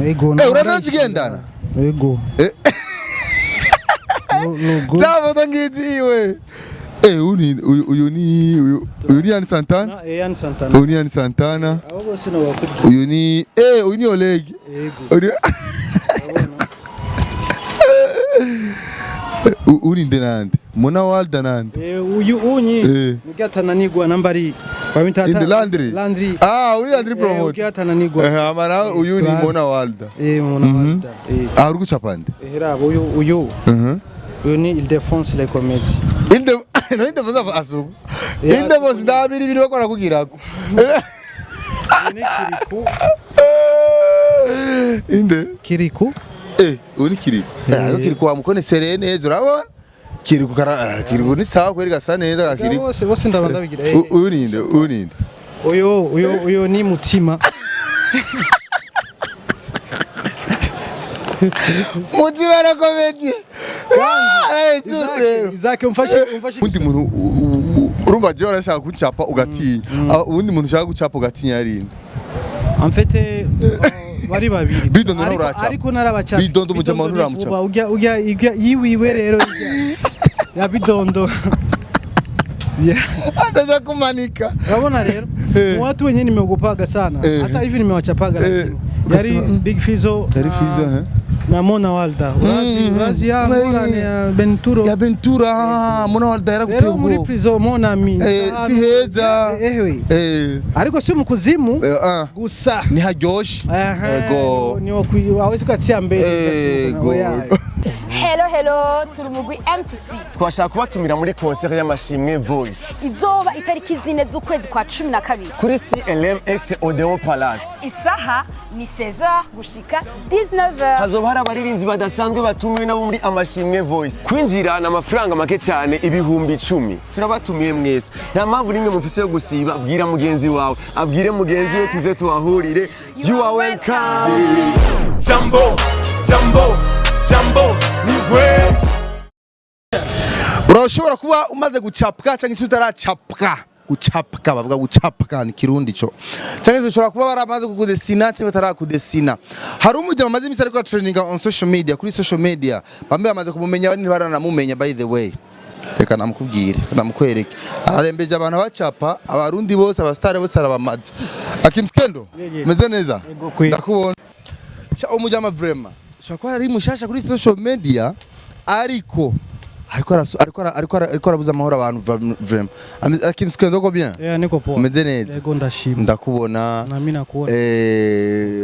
Yego. Eh, uranazigendana? Yego. Eh. Logo. Za foto ngizi iwe. Eh, uyu ni uyu ni Yani Santana. Ian Santana. Uyu ni Yani Santana. Abo bose no bakubwiye. Uyu ni uyu ni Oleg. Yego. Uyu uri nde nande? Mona Walda nande? Eh, uyu unyi mugatananigwa nambari bamita Inde Landry. Landry. Ah, uri Landry promote. Ugatananigwa. Eh, amara uyu ni Mona Walda. Eh, Mona Walda. Eh. Ah, uri gucapa nde? Eh, rabo uyu uyu. Uyu ni Il Défonce les comédies. Inde no inde voza asuku. Inde voza ndabiri biri bakora kugirako. Uyu ni Kiriku. Inde Kiriku. Eh, uyu ni Kiriku. Eh, Kiriku wamukone serene neza urabona? Kiriku kara Kiriku ni sawa kweri gasa neza ka Kiriku. Bose bose ndaba ndabigira. Uyu ni inde? Uyu ni inde? Uyu uyu uyu ni Mutima. Mutima na comedy. Kandi Isaac umfashe umfashe. Undi muntu urumva je urashaka kuncapa ugatinya. Undi muntu ushaka gucapa ugatinya ari inde? En fait bari babiri. Bidondo nawe uracapa. Ariko narabacapa. Bidondo mujama nturamucapa. Ujya ujya ujya yiwiwe rero ya Bidondo. Ataja kumanika. Urabona rero watu wenyewe nimeogopaga sana hata hivi nimewachapaga lakini yari Big Fizzo Yari Fizzo eh na Mona Walda urazi urazi ya Mona ya Benturo ya Bentura Mona Walda yaraguteye rero muri prison Mona ami si heza ariko si mu kuzimu gusa ni haryoshe. Ego ni wawezi kuatia mbele. Ego. Hello hello, turi mugwi MCC. Twashaka kubatumira muri concert y'amashimwe Voice. Izoba itariki 4 z'ukwezi kwa 12 kuri CLMX Odeon Palace. Isaha ni 16h gushika 19h. Hazoba hari abaririmbyi badasanzwe batumiwe nabo muri amashimwe Voice. Kwinjira ni amafaranga make cyane 10,000. Turabatumiye mwese. Nta mpamvu nimwe mufise yo gusiba, bwira mugenzi wawe, abwire mugenzi we tuze tuhahurire. You are welcome. Jambo, jambo, jambo, ni we. Urashobora kuba umaze gucapwa cyangwa se utaracapwa. Gucapwa bavuga gucapwa ni kirundi cyo. Cyangwa se ushobora kuba baramaze kukudesina cyangwa batarakudesina. Hari umujama amaze imisi ariko trending on social media, kuri social media. Bamwe bamaze kumumenya abandi ntibaranamumenya by the way. Reka namukubwire, namukwereke. Ararembeje abantu bacapa, abarundi bose, abastare bose arabamaze. Akim Skendo, meze neza? Ndakubona. Sha umujama vraiment. Ushobora kuba ari mushasha kuri social media ariko ariko arabuza amahoro abantu vraiment. Akim Skendo ko bien? Eh, niko poa. Umeze neza? Yego ndashima. Ndakubona. Na mimi nakuona.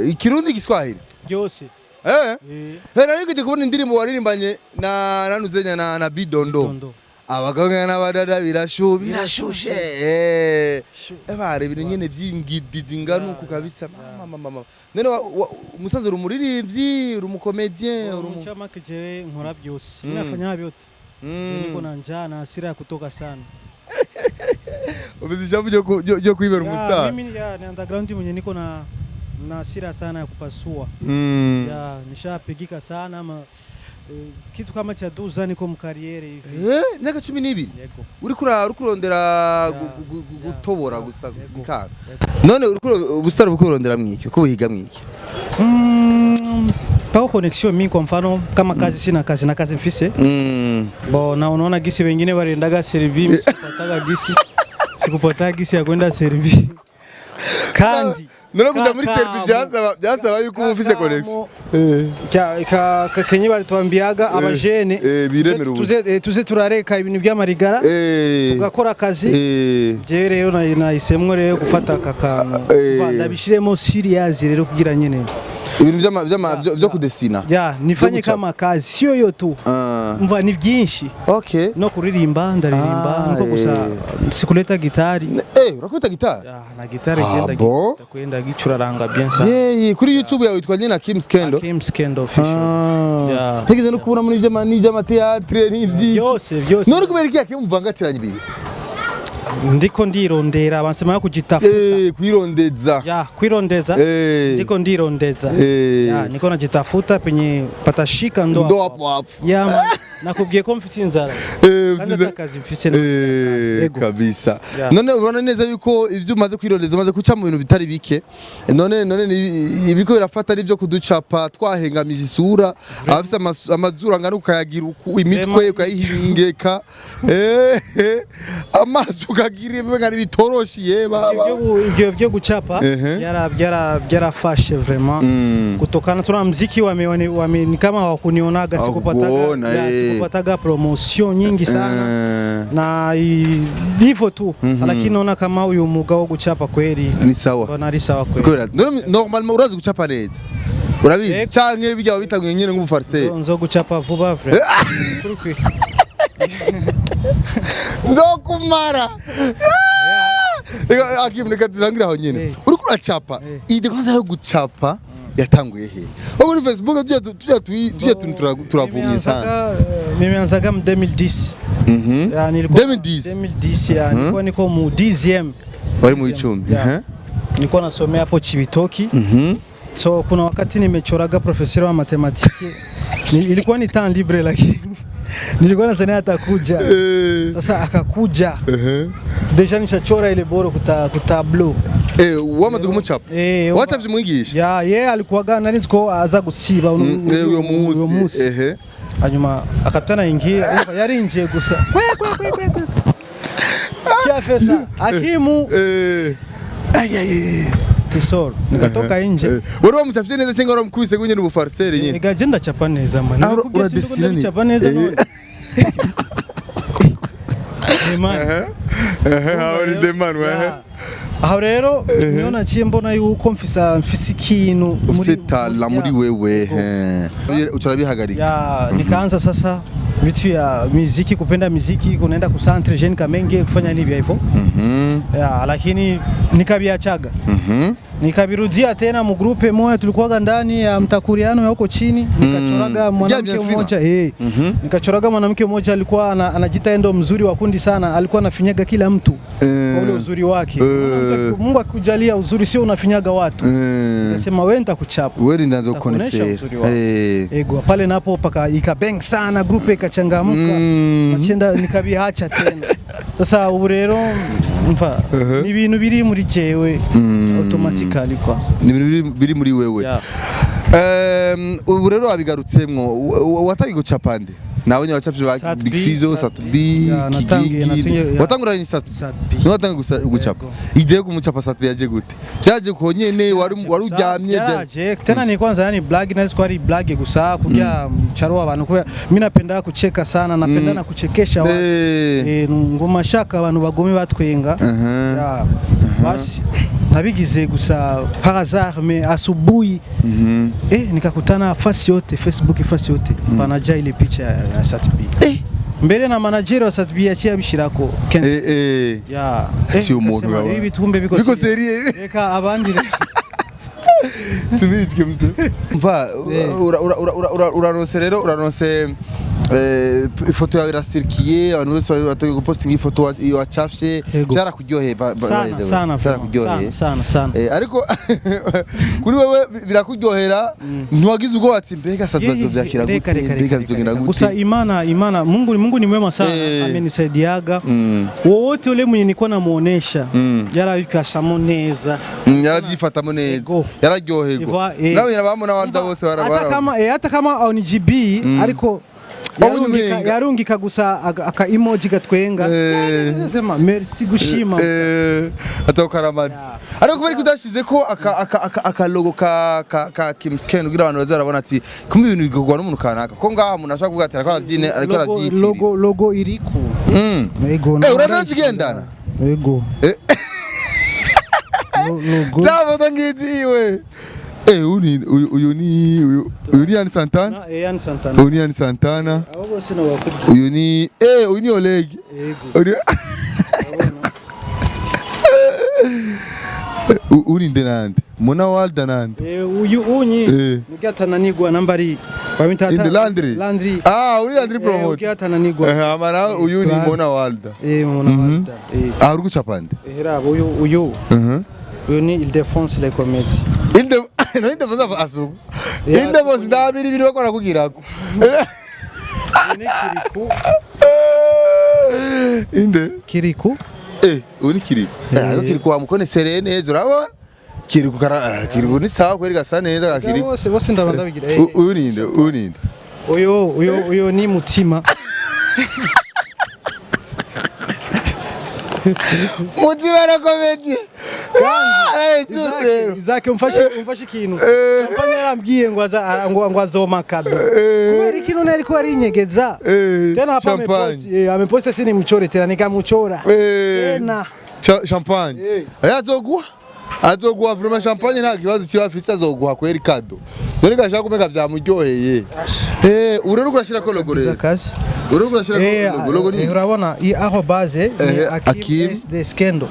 Ikirundi Kiswahili? Byose. Eh. Nari ngiye kubona indirimbo waririmbanye na nanuzenya na Bidondo. Abagabo n'abadada birashushe. Ebare ibintu nyene vy'ingidi zingana uku kabisa. Mama mama. None umusanzu uri umuririmbyi, uri umukomedien, uri umucamake jewe nkora byose. Nafanya vyote. Niko na njaa na hasira ya kutoka sana. Ufite ijambo ryo kwibera umustar. Mimi ni underground mwenye niko na hasira sana ya kupasua. Ya nishapigika sana ama kitu kama cha duza niko mu kariyeri hivi. Myaka 12. Yego. Uri kurondera gutobora gusa bikanga. None uri ubustar bukurondera mwiki, ko buhiga mwiki. Pao connection mimi kwa mfano kama kazi sina kazi na kazi mfise. Bo na unaona gisi wengine waliendaga servi, mimi sikupataga gisi. Sikupataga gisi ya kwenda servi. Kandi none kuja muri servi byasaba yuko ufise connection. Kenye balitwambiaga abajene tuze turareka ibintu by'amarigara tugakora akazi. Je rero nahisemwo rero gufata aka kantu ndabishiremo serious rero kugira nyene ibintu byo kudesina. Ya nifanye kama kazi sio yo tu. Mva ni byinshi. Okay. No kuririmba ndaririmba niko gusa sikuleta gitari. Urakubita gitari? Ya na gitari genda kwenda gicuraranga bien ça. Yeye kuri YouTube yawe witwa nyina Kim Skendo. Kim Skendo official. Ya. Ntigeze no kubona muri iby'ama theatre n'ibyi. Byose byose. None kubera iki yakimvangatiranye ibintu? Ndiko ndirondera bansema yo kujitafuta. Kwirondeza. Ya, kwirondeza. Ndiko ndirondeza. Ya, niko najitafuta penye patashika ndo hapo hapo. Ya. Nakubwiye ko mfise inzara. Kandi atakazi mfise. Yego. Kabisa. Yeah. None ubona neza yuko ivyo umaze kwirondeza, umaze guca mu bintu bitari bike, none ibiko birafata ari byo kuducapa twahengamije isura, abafise amazuru angana ukayagira uku, imitwe Vraiment. ukayihingeka, amaso ukagira nka ari bitoroshi ye baba. Ibyo byo guchapa byarafashe vraiment, kutokana tuna mziki wame ni kama hawakunionaga, sikupataga Hawakukuona, ya, sikupataga promotion nyingi sana na hivyo tu, lakini naona kama uyu mwuga wo guchapa kweli Ni sawa. mbona ari sawa kweli. Kubera none normalement urazi gucapa neza, urabizi? Yego. Canke bijya bitanguye nyene nk'ubufariseri? Nzo guchapa vuba vraiment. Kuri kuri. Nzokumara. Reka Akim, reka turangire aho nyene. Uriko uracapa, idée kwanza yo gucapa yatanguye he? Aho kuri Facebook tujya tuntu turavumye sana. Nimeanzaga mu 2010. Ya, nilikuwa 2010. 2010, ya, nilikuwa niko mu 10e. Wari mu 10. Yeah. Nilikuwa nasomea hapo Chibitoki. So kuna wakati nimechoraga profesor wa matematiki. Ilikuwa ni temps libre, lakini nilikuwa nadhani atakuja. Sasa akakuja. Déjà nishachora ile boro ku tableau. Wamaze kumucapa? Wacapye umwigisha? Ya, ye alikuwaga nari nzi ko aza gusiba Uyo munsi. Hanyuma akapitana ingia, urumva yarinjiye gusa kwe kwe kwe kwe kwe. Qui a fait ça? Hakimu. Ay, ay, ay. Tisoro nikatoka nje. Wari wamucapye neza cyangwa waramukubise nyene ubufariseri nyene? Ega je ndachapa neza man. Ah, Nakubwiye sinzi ko uradesina ni? ndabichapa neza none. Ni man. Aho ni the man we. Ya. Aho rero niyo naciye mbona yuko mfisa ikintu. Ufise talent muri wewe, uca urabihagarika. Ya, nikaanza sasa vitu ya muziki, kupenda muziki, kunaenda ku Centre Jeune Kamenge kufanya nini hivyo. Ya, lakini nikabiachaga. Nikabirudia tena mu groupe moja tulikuwaga ndani ya mtakuriano ya huko chini, nikachoraga mwanamke Bien. mmoja, nikachoraga mwanamke mmoja alikuwa anajita endo mzuri wa kundi sana, alikuwa anafinyaga kila mtu kwa ule uzuri wake. Mungu akikujalia uzuri sio unafinyaga watu. Nikasema wewe nitakuchapa. Wewe ndaanza Nitakuonesha kukonesera. uzuri wako. Ego pale napo paka ikabeng sana, groupe ikachangamuka, nachenda nikabihacha tena. Sasa ubu rero mva ni ibintu biri muri jewe automatically kwa. Ni ibintu biri muri wewe. Yeah. Ubu rero wabigarutsemwo, watangiye gucapa nde? Nabonye abacapyi ba Sat Big B, Fizzo, Sat Sat B. B, Ya, natangiye- Kigingi. natangiye- ya. Watanguranye Sat Sat B. Niwe watangiye gucapa? Yego. Idée yo kumucapa Sat B yaje gute? Vyaje ko nyene wari uryamye? Byaraje tena ni kwanza yani blague, naweza kuwa ari blague gusa kugira mcharo abantu, kubera mimi napenda kucheka sana, napenda na kuchekesha watu. Ngoma shaka abantu bagume batwenga. Ya, basi nabigize gusa par hasard, mais asubuhi nikakutana fasi yote Facebook, fasi yote panaja ile picha ya Sat B. Mbere na manager wa Sat B yaciye abishirako 15. Ya, Si umuntu nikasema, gawa. ibi bitumbe biko Biko sérieux. sérieux. Reka abandi Subitwe mtu. Mva uraronse rero, uraronse ifoto yawe irasirikiye, abantu bose batangiye gupostinga ifoto wacafye. Yego. Byarakuryoheye by Sana the way. sana. Byarakuryoheye. Sana sana sana. Ariko kuri wewe birakuryohera, ntiwagize ubwoba ati mbega Sat bazovyakira Reka, gute, reka, mbega reka, bizogenda reka. gute? Gusa Imana, Mungu ni mwema sana, amenisaidiaga. Wowote ule mwenye nilikuwa namuonesha yarabikashamo neza. Yarabyifatamo neza. Ego. Yararyoherwa. Iva, Nawe nyina n'abandi bose hata kama hata kama aunijibii, ariko Wabonye yarungika, umenga. yarungika gusa aka emoji gatwenga. Sema merci gushima. Atakaramazi ariko kubera ko udashize ko aka logo ka Kim Scan kugira abantu bazarabona ati kumbe ibintu bikorwa n'umuntu kanaka, ko ngaha umuntu ashobora kuvuga ati ariko arabyine, ariko arabyitirira. Logo iriko. Ego. Urabona zigendana? Ego. Logo. Ndafoto ngizi iwe. Uyu ni uyu ni Yann Santana. Na Yann Santana. Uyu ni Yann Santana. Abo bose no bakubwiye. Uyu ni Oleg. Ego. Uyu uyu ni nde nande? Mona Walda nande? Uyu unyi mugatananigwa nambari babita Inde Landry. Landry. Ah, uri Landry promote. Ugatananigwa. Amara uyu ni Mona Walda. Mona Walda. Ah, uri gucapa nde? Raba uyu uyu ni Ildefonse le Comedy. Ilde no Ildefonse asuku. Ildefonse ndabiri ibintu bakora kugirako. Ni Kiriku. Inde? Kiriku. Uyu ni Kiriku. Ariko Kiriku wamukonesereye neza, urabona Kiriku kara, Kiriku ni sawa kweri, gasa neza ka Kiriku. Bose bose ndaba ndabigira. Uyu ninde? Uyu ninde? Uyu ni Mutima. Mutima na comedy. Isaac, Isaac, umfashe ikintu. Champagne yarambwiye ngo aza ngo azoma cadeau. Kubera iki none ariko arinyegeza? Tena hapa Champagne. ameposti si nimchore tena, nikamuchora. Tena. Champagne. Azoguha. Azoguha vraiment champagne, nta kibazo kiba afise, azoguha kweri cadeau. None gashaka kumeka vyamuryoheye. Urero urashira ko logo rero. Akazi. Urero urashira ko logo, logo ni Urabona iyi aho base ni Akim. Akim SD Skendo.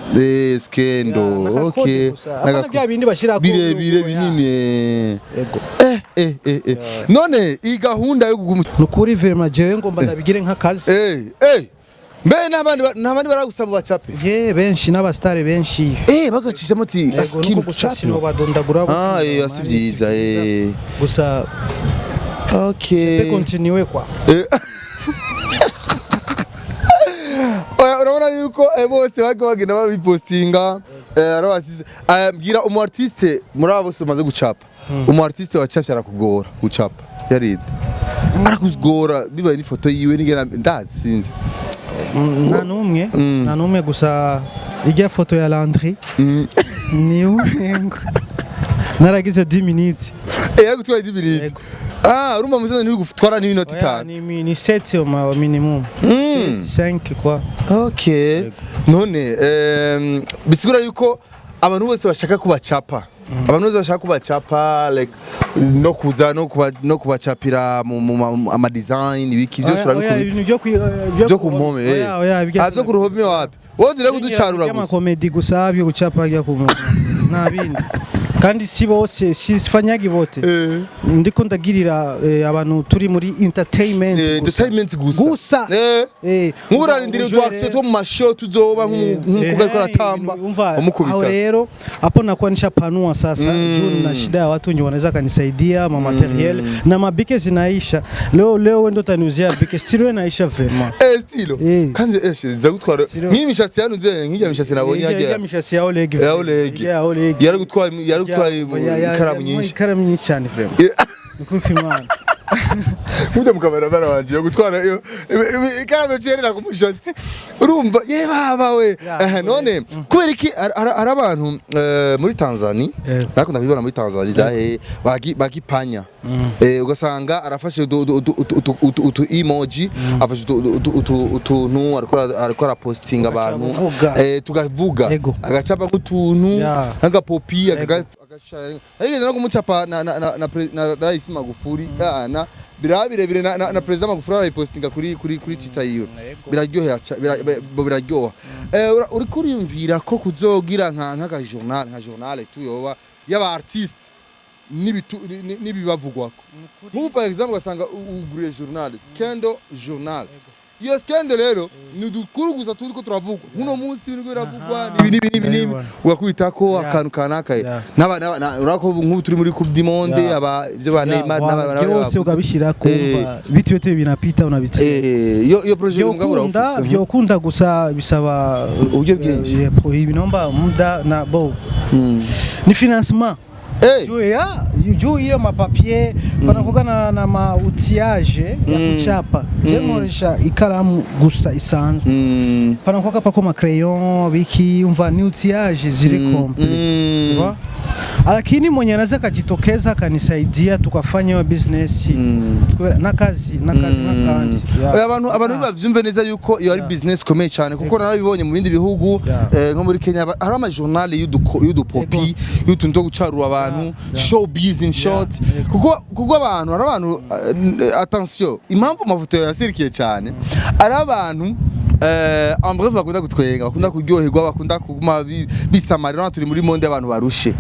Skendo. Nakakode gusa. Apana bya bindi bashira birebire binini. Yego. None iyi gahunda yo kuguma Nukuri vraiment jewe ngomba ndabigire nk'akazi. Mbe n'abandi baragusaba bacape? Ye, benshi, n'abastare benshi. Bagacishamo ati Yego, Akim nuko gusa cape. sinobadondagura bose. Ah, si vyiza. Gusa pe continuer quoi. Oya, urabona yuko bose bariko bagenda babipostinga, ari artiste. Mbwira umu artiste muri abo bose umaze gucapa, umu artiste wacapye arakugora gucapa, yarinde arakugora bibaye n'ifoto yiwe nigera ndazi sinzi. Nta n'umwe, nta n'umwe, gusa ijya foto ya Landry niyo umengo naragize 10 minutes. Yaragutwaye 10 minutes? Yego. Ah, urumva musaza ntibigutwara n'iminota Oya, 5. Ni 7 au minimum. 5 quoi. Okay, none bisigura yuko abantu bose bashaka kubacapa, abantu bose bashaka kubacapa, like no kuza no kubacapira mu ama design, ibiki byose Oya, oya, urabikora? Ibintu Byo ku mpome? Oya, oya, Ah, byo ku ruhome wapi? Wowe uzira kuducarura gusa. By'amakomedi gusa, byo gucapa byo ku mpome, nta bindi. Kandi si bose, si sifanyagi bote. Ndiko ndagirira abantu turi muri entertainment gusa. Entertainment gusa. Gusa. Nk'ubu urarindira utu action two mu mashow tuzoba nk'umukobwa ariko aratamba Umva, aho umukubita. Rero hapo nakuwa nishapanua sasa juu na shida ya watu wenye wanaweza kanisaidia ma materiel na mabike zinaisha. Leo leo wewe ndo utaniuzia bike, stilo inaisha vraiment. Stilo. Eh. Kandi ziragutwara Stilo. nk'iyi mishatsi yanuze, nk'ijya mishatsi nabonye Ijya hajya. mishatsi ya Oleg. Ya Oleg. Ya Oleg. Yaragutwaye ikaramu nyinshi. Ikaramu nyinshi cyane vraiment. Nukuri kw'Imana. Nkujya mu kabarabara wanje yo gutwara iyo ikaramu cyerera ku mushatsi, urumva ye baba we. Ya, None kubera iki hari abantu muri Tanzania, nakunda kubibona muri Tanzania zahe bagipanya, ugasanga arafashe utu emoji, afashe utuntu ariko arapostinga abantu. Ugaca Tukavuga. Yego. Agacapa nk'utuntu nk'agapopi agashaya, arigeze no kumucapa na Rais Magufuli. Na biraba birebire na President Magufuli arayipostinga kuri Twitter yiwe. Biraryohera biraryoha. Uriko uriyumvira ko kuzogira nka journal, nka journal tu yoba y'aba artiste n'ibibavugwako? Nk'ubu par exemple ugasanga uguriye journal Skendo, journal iyo Skendo rero ni udukuru gusa turiko turavugwa nk'uno munsi, biriko biravugwa nibi nibi nibi nibi, Ndabibona. ugakubitako akantu kanaka. Urabona ko nk'ubu turi muri Coupe du Monde, aba ivyo ba Neymar Byose bavuze. Ukabishira kumva vitu vyote vinapita unabitia. Iyo projet mugabo Vyokunda. urawufise? Vyokunda, gusa bisaba Uburyo bwinshi. Ibinomba muda na bo ni financement juu hiyo mapapier panakuwa na mautiage ya kuchapa. Je nkoresha ikaramu gusa isanzwe, panakuwa pako ma crayon biki, umva ni outillage ziri complet. Tu vois? Lakini mwenye anaweza akajitokeza akanisaidia tukafanya hiyo business, kubera nakazi nk'akandi. Yeah. Oya, abantu bavyumve neza yuko iyo ari business ikomeye cyane, kuko narabibonye mu bindi bihugu, nko muri Kenya hari ama journal y'udupopi, y'utuntu two gucarura abantu, showbiz in short. Kuko abantu, hari abantu, attention, impamvu amafoto yasirikiye cyane, ari abantu en bref bakunda gutwenga, bakunda kuryoherwa, bakunda kuguma bisamarira. Urabona turi muri monde y'abantu barushe.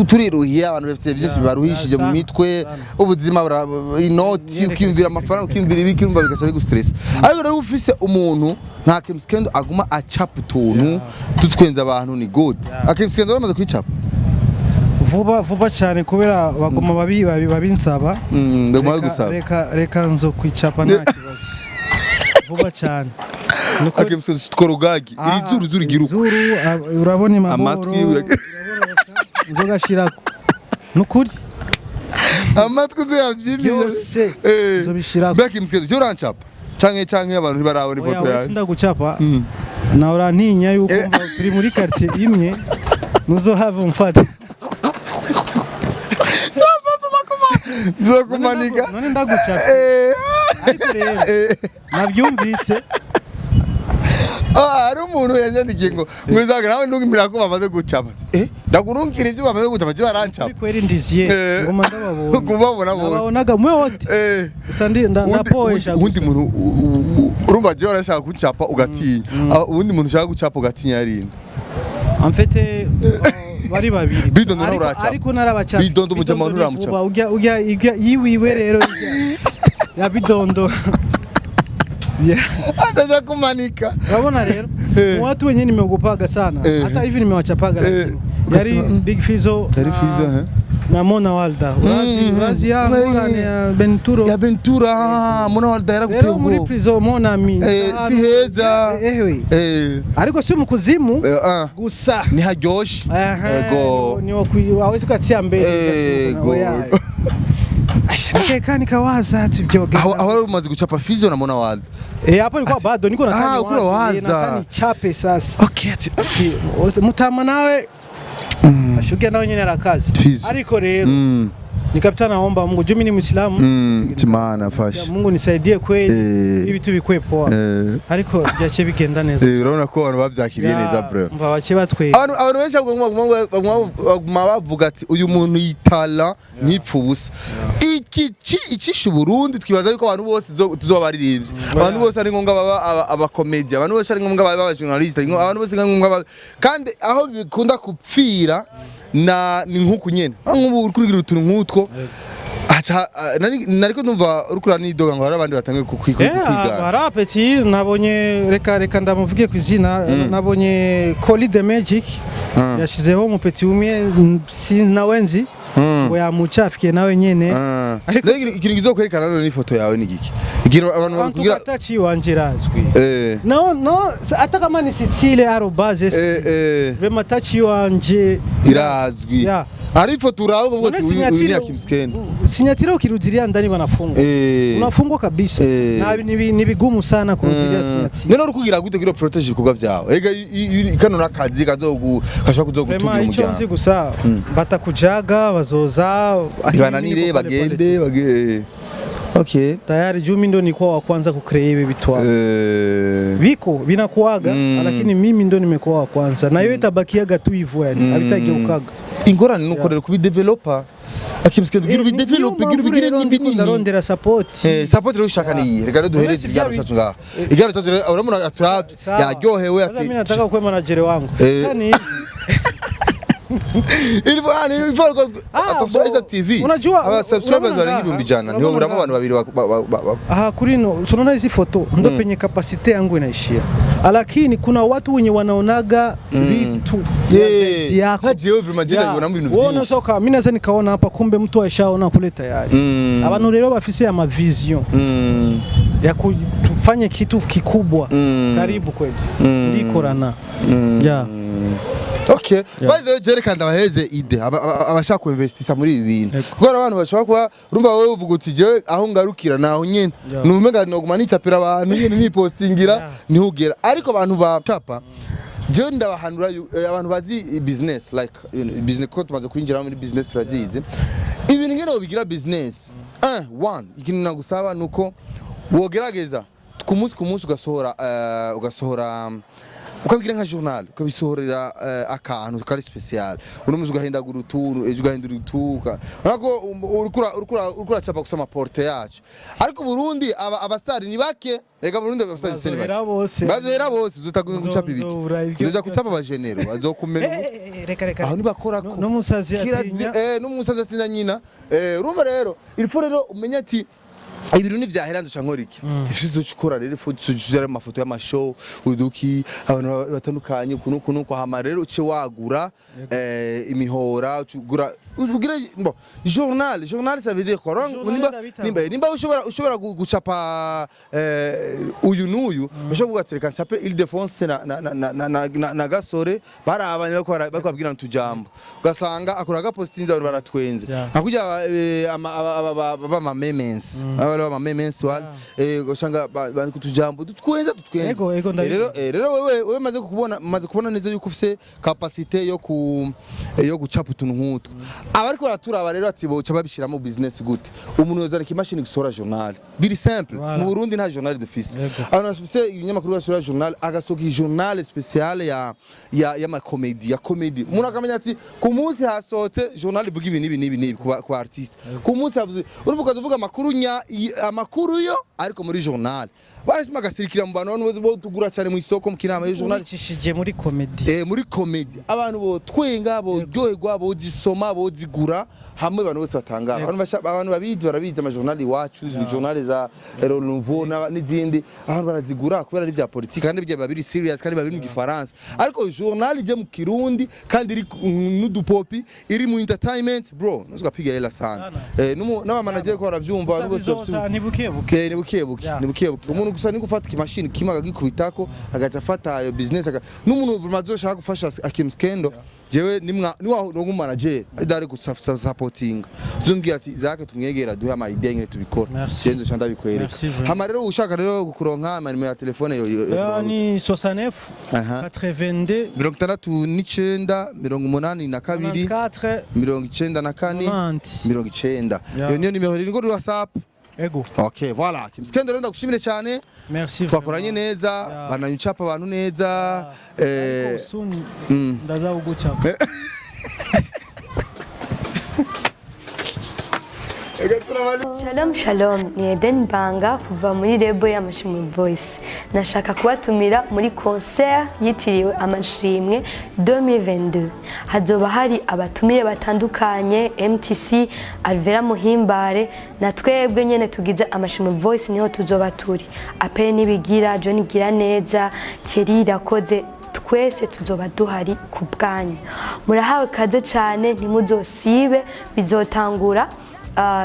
Turiruhiye, abantu bafite byinshi bibaruhishije mu Sana, mitwe, sana. ubuzima inoti, ukiyumvira amafaranga, ukiyumvira ibiki, urumva bigasaba bigustressa. Ariko rero ufise umuntu nka Akim Skendo aguma acapa utuntu tutwenza abantu, ni good. Akim Skendo bamaze kwicapa? Vuba vuba cyane, kubera baguma babinsaba. Ndaguma Reka- gusaba. Reka nzo kwicapa, nta kibazo. Vuba cyane. Nukuri. Akemusikeni tworogagi iri zuru zuru igira uko. Zuru urabona imaboro. Amatwi nzogashirako. Nukuri. Amatwi uzoyavyimije. Byose nzobishirako. Mbega Kimskeni, je urancapa canke abantu ntibarabona Oya, ifoto we yanjye? Sindagucapa. Nawe urantinya yuko mva turi muri quartier imwe, muzohava umfata. Nzokumanika. None ndagucapa. Ariko rero nabyumvise. Ah, hari umuntu yanyandikiye ngo izaga nawe ndungimira ko bamaze gucapa. Ndagurungikira ibyo bamaze gucapa, je barancapa. Kuri kweri ndiziye ngoma ndababona. Kubabona bose. Nababonaga mwe wote. Gusa ndi ndapoesha Uwundi gusa. muntu urumva je warashaka kuncapa ugatinya. Ah, uwundi muntu ushaka gucapa ugatinya yarinde? En fait, bari babiri. Bidondo nawe uracapa. Ariko narabacapa. Bidondo mujama nturamucapa. Ujya yiwiwe rero ujya. Ya Bidondo. Yeah. Ataja kumanika. Urabona rero watu wenyewe nimeogopaga sana, hata hivi nimewachapaga, lakini yari Big Fizzo Yari Fizzo, eh. na Mona Walda. Urazi ya ngorane ya Benturo. Ya Bentura, Mona Walda yaraguteye Rero muri ubwoba. prison Mona mi Si heza. Ewe, ariko si mu kuzimu gusa. Ntiharyoshe. Aha, Ego. ni wawezi ukatia mbele. Ego. Asha nikawaza ati byogeza. Aho wari umaze gucapa Fizzo na Mona Walda? Eh, hapo ilikuwa bado niko nataka Ah, niwaze, uko waza. nataka nichape sasa. Okay, ati Ati, mutama nawe ashugia nawe nyene arakazi. Fizzo. Ariko rero nikapita naomba Mungu juu mimi ni Muislamu. Timana fashe. Mungu nisaidie kweli ibi vitu bikwe poa. Ariko byace bigenda neza. Urabona ko abantu bavyakiriye neza bro. Mva bace batwega. Abantu benshi baguma bavuga ati uyu muntu yitala ntipfa ubusa. Iki icisha Uburundi, twibaza yuko abantu bose tuzoba baririmbyi, abantu bose ari ngombwa baba abakomedia, abantu bose ari ngombwa baba abajournaliste, abantu bose ari ngombwa kandi aho bikunda kupfira na ni nkuku nyene. Aho nk'ubu uri kurigira utuntu nk'utwo aca nariko ndumva uriko uranidoga ngo hari abandi batangiye kwigana. Hari apeti nabonye, reka ndamuvuge ku izina, nabonye Colly the Magic yashizeho umupeti umwe, si nawe nzi ngo yamucafikiye nawe nyene. Ariko Mbega ikintu kizokwerekana none n'ifoto yawe ni giki? Ikintu abantu bakubwira. Ataci wanje irazwi. No, hata kama ni style arobase vraiment tachi wanje Irazwi. Yeah. Hari ifoto uraba uvuga None ati uyu ni sinyatire Akimsken. Sinyatire ukirudilia ndani wanafungwa. Unafungwa kabisa. Na ni vigumu sana kurudilia sinyatire. None uri kugira gute kugira protege ibikorwa vyawe? Ega kano nakazi kazogu kashobora kuzogutungira Vraiment icyo nzi umuryango. gusa batakujaga bazoza Ntibananire akili niko pole pole. bagende bage. Okay. Tayari juu mimi ndo nilikuwa wa kwanza kucreate hivi vitu hapa. Viko vinakuaga, lakini mimi ndo nimekuwa wa kwanza na hiyo itabakiaga tu hivyo, yani havitageukaga. Ingorane nuko rero kubidevelopa. Akimsken kugira ubidevelope, kugira ubigire ni binini. Ndarondera support. Support rero ushaka ni iyihe? Reka rero duhereze None si ikiganiro cacu ngaha. Ikiganiro cacu rero urabona aturavye Sawa. yaryohewe Sasa ati mimi nataka kuwa manager wangu. Sasa ni hivi. Il faut Ah, attention bo- Isaac TV. Unajua, aba subscribers unaona barenga ngaha, 100,000 unaona ntibaburamo ngaha. abantu babiri Aha, kuri no tunaona hizi foto ndo penye kapasite yangu inaishia, lakini kuna watu wenye wanaonaga vitu ya zaidi yako. Nka jewe vraiment je ndabibonamo ibintu Wewe vyinshi. unaweza mimi naweza nikaona hapa, kumbe mtu aishaona kule tayari. Abantu rero bafise ama vision ya kufanya kitu kikubwa. Karibu kweli ndikorana, yeah. Okay. Yeah. By the way, je ndabaheze ide abashaka kuinvestisa muri ibi bintu. Yego. Kuko hari abantu bashobora kuba urumva wowe uvuga uti jewe aho ngarukira naho nyene. Yeah. Numenga noguma nicapira abantu nyene nipostingira Yeah. nihugera. Ariko abantu bacapa jewe ndabahanura abantu bazi business like you know, business ko tumaze kwinjira muri business turazizi. Ibintu ngene wobigira business. One ikintu nagusaba nuko wogerageza ku munsi ugasohora ukabigira nka journal, ukabisohorera akantu kari special. Uno munsi ugahindagura utuntu, ejo ugahindura utuka, urako uriko uracapa gusa amaporte yacu. Ariko Burundi aba star ni bake. Ega Burundi aba star ni bake. Bazohera bose. Bazohera bose. Uzotaguza gucapa ibiki? Nzobura ibyo Uzoja gucapa abajenero bazokumena. Reka reka. Aho ntibakorako. N'umusazi atinya. N'umusazi atinya nyina. Urumva rero il faut rero umenye ati Ibintu ntivyahera, nzoca nkora iki? Ivyo uzoca ukora rero, ifu uzoja mu mafoto y'amashow, uduki, abantu batandukanye, ukuntu ukuntu uko. Hama rero uce wagura imihora, uce ugura ugira bon journal. Journal, ça veut dire quoi? Journal Nimba ndabitanga. nimba ushobora gucapa uyu n'uyu, ushobora kuvuga ati: "Reka ncape Ildefonse na Gasore barabanye, bariko babwirana utujambo", ugasanga akora agapostinze, abantu baratwenze. Nka kurya bama memes, aba bama memes wale, ugasanga bandika utujambo dutwenza dutwenza. Ego, ndabibona. Rero wewe maze kubona neza yuko ufise capacité yo gucapa utuntu nk'utwo. Abariko baraturaba rero ati: "Boca babishiramo business gute?" Umuntu yozana ikimashini gisohora journal, biri simple. Mu Burundi nta journal dufise. Abantu bafise ibinyamakuru basohora journal, agasohoka journal spécial ya y'amakomedi, ya comedy. Umuntu akamenya ati: "Ku munsi hasohotse journal ivuga ibi n'ibi n'ibi n'ibi ku artiste." Ku munsi havuze, uruvuga uvuga amakuru nya amakuru yo, ariko muri journal barashima agasirikira mu bantu. Abantu bose bo tugura cyane mu isoko mu Kinama iyo journal. Ubicishije muri comedy. Muri comedy abantu bo twenga, boryoherwa, bozisoma, bozigura, hamwe abantu bose batangara. Abantu babizi barabizi amajournal iwacu, izi journal za Renouveau n'izindi, abantu barazigura kubera ari vya politique, kandi bijya biri serious, kandi babiri mu Gifaransa. Ariko journal ije mu Kirundi kandi iri n'udupopi, iri mu entertainment, bro, nuzugapiga hela sana. N'aba manager ko baravyumva, abantu bose bafise Ni buke buke. Ni buke buke. Ni buke buke. Umuntu gusa ni gufata ikimashini kimwe akagikubitako, agaca afata ayo business n'umuntu vraiment azoshaka gufasha Akimskendo, jewe nimwa niwa rongo manager ari gusupportinga, uzombwira ati: "Zake tumwegera, duhe ama idea ngene tubikora." Merci. Jewe nzoca ndabikwereka. Merci vraiment. Hama rero ushaka rero kuronka ama nimero ya telefone yo Ni 69 82 69, 82, 94 94, 90. 90. Yeah. Iyo niyo nimero iri kuri WhatsApp. Ego. Okay, voilà. Kimskendo rero, ndagushimire cyane. Merci. Twakoranye vraiment. neza. Bananyucapa abantu neza. Ariko soon ndaza kugucapa. Shalom shalom, ni Eden Banga kuva muri label y'Amashimwe Voice. Nashaka kubatumira muri concert yitiriwe Amashimwe 2022. Hazoba hari abatumire batandukanye, MTC, Alvera Muhimbare na twebwe nyene tugize Amashimwe Voice, niho tuzoba turi. Apene Nibigira, John Giraneza, Thierry Irakoze, twese tuzoba duhari ku bwanyu. Murahawe kaze cyane, ntimuzosibe. Bizotangura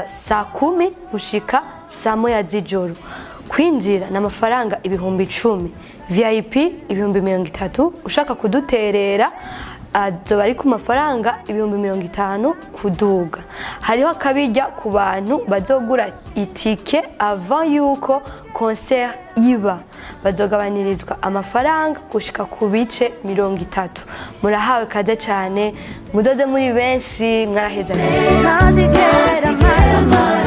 saa 10 gushika saa 1 z'ijoro. Kwinjira ni amafaranga 10,000, VIP 30,000. Ushaka kuduterera azoba ari ku mafaranga 50,000 kuduga. Hariho akabirya ku bantu bazogura itike avant yuko concert iba, bazogabanirizwa amafaranga gushika ku bice 30. Murahawe kaze cyane, muzoze muri benshi, mwaraheza. Ntazigera mpara.